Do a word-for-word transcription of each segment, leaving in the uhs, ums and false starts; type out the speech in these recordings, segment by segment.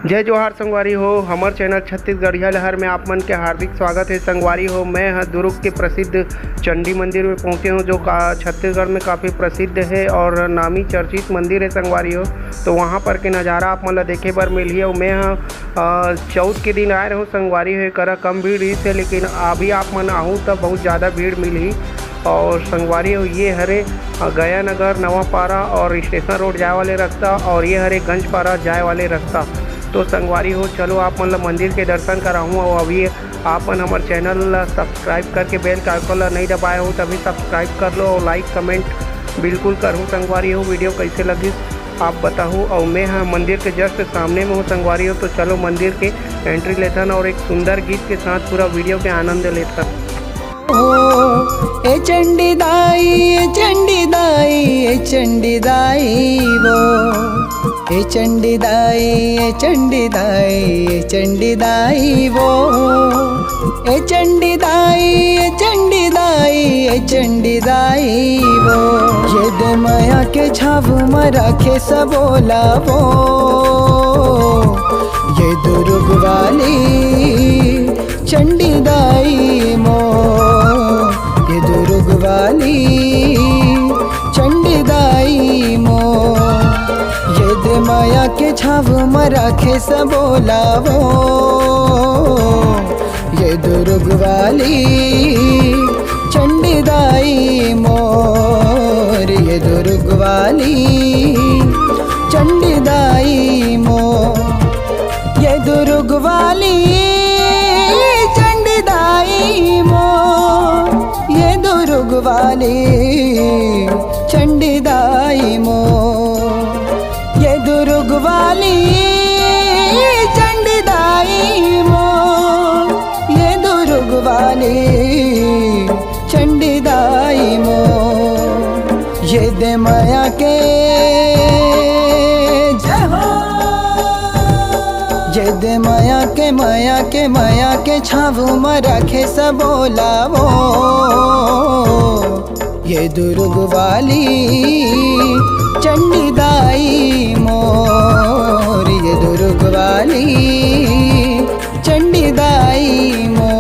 जय जोहार संगवारी हो, हमर चैनल छत्तीसगढ़िया लहर में आप मन के हार्दिक स्वागत है। संगवारी हो, मैं ह दुर्ग के प्रसिद्ध चंडी मंदिर में पहुंचे हूं, जो का छत्तीसगढ़ में काफ़ी प्रसिद्ध है और नामी चर्चित मंदिर है संगवारी हो। तो वहां पर के नज़ारा आप मन ला देखे बर मिलही। और मैं ह, अ, चौथ के दिन आए रहूं संगवारी हो, एकरा कम भीड़ रहिस हे, लेकिन अभी आप मन आहू त बहुत ज़्यादा भीड़ मिलही। और संगवारी हो, ये हरे, अ, गया नगर, नवापारा और स्टेशन रोड जाए वाले रास्ता, और ये हरे गंजपारा जाए वाले रास्ता। तो संगवारी हो, चलो आप मन ला मंदिर के दर्शन कराहूँ। और अभी आप मन हमर चैनल ला सब्सक्राइब करके बेल के आइकन ला नहीं दबाए हो, तभी सब्सक्राइब कर लो और लाइक कमेंट बिल्कुल करहू संगवारी हो। वीडियो कैसे लगिस आप बताहू। और मैं ह मंदिर के जस्ट सामने में हूँ संगवारी हो, तो चलो मंदिर के एंट्री लेथन और एक सुंदर गीत के साथ पूरा वीडियो के आनंद लेथन। ओ, ए चंडी दाई, ए चंडी दाई, ए चंडी दाई वो। ए चंडी दाई, ए चंडी दाई, ए चंडी दाई वो। ए चंडी दाई, ए चंडी दाई, ए चंडी दाई वो। ये दे मया के छाव म राखे सबोला वो। ये दुर्ग वाली चंडी दाई मो, ये दुर्ग वाली चंडी दाई मो। ये दे मया के छाव म राखे सबोला वो। ये दुर्ग वाली चंडी दाई मोर, ये दुर्ग वाली चंडी दाई मोर। ये दुर्ग वाली चंडी दाई मो, ये दुर्ग वाली चंडी दाई मो, ये दुर्ग वाली चंडी दाई मो, ये दुर्ग वाली चंडी दाई मो। ये दे मया के, जय हो। ये दे मया के, मया के, मया के छाव म राखे सबोला वो। ये दुर्ग वाली चंडी दाई मोर, ये दुर्ग वाली चंडी दाई मोर।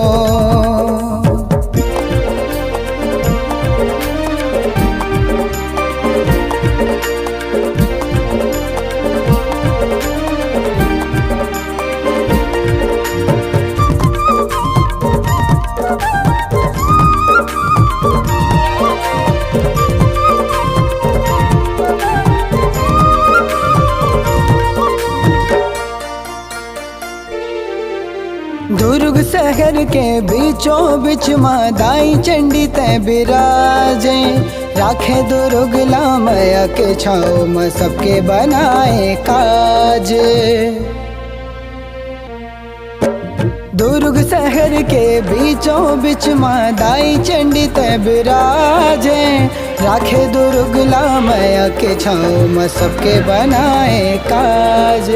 दुर्ग शहर के बीचों बीच मा दाई चंडी तै बिराजे, राखे दुर्ग ला मया के छाँव म सबके बनाए काज। दुर्ग शहर के बीचों बीच मा दाई चंडी तै बिराजे, राखे दुर्ग ला मया के छाँव म सबके बनाए काज।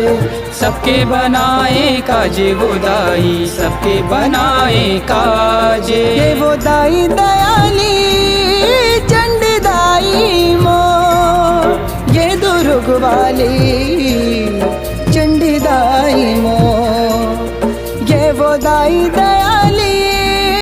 सबके बनाए काज वो दाई, सबके बनाए काज। ये वो दाई दयाली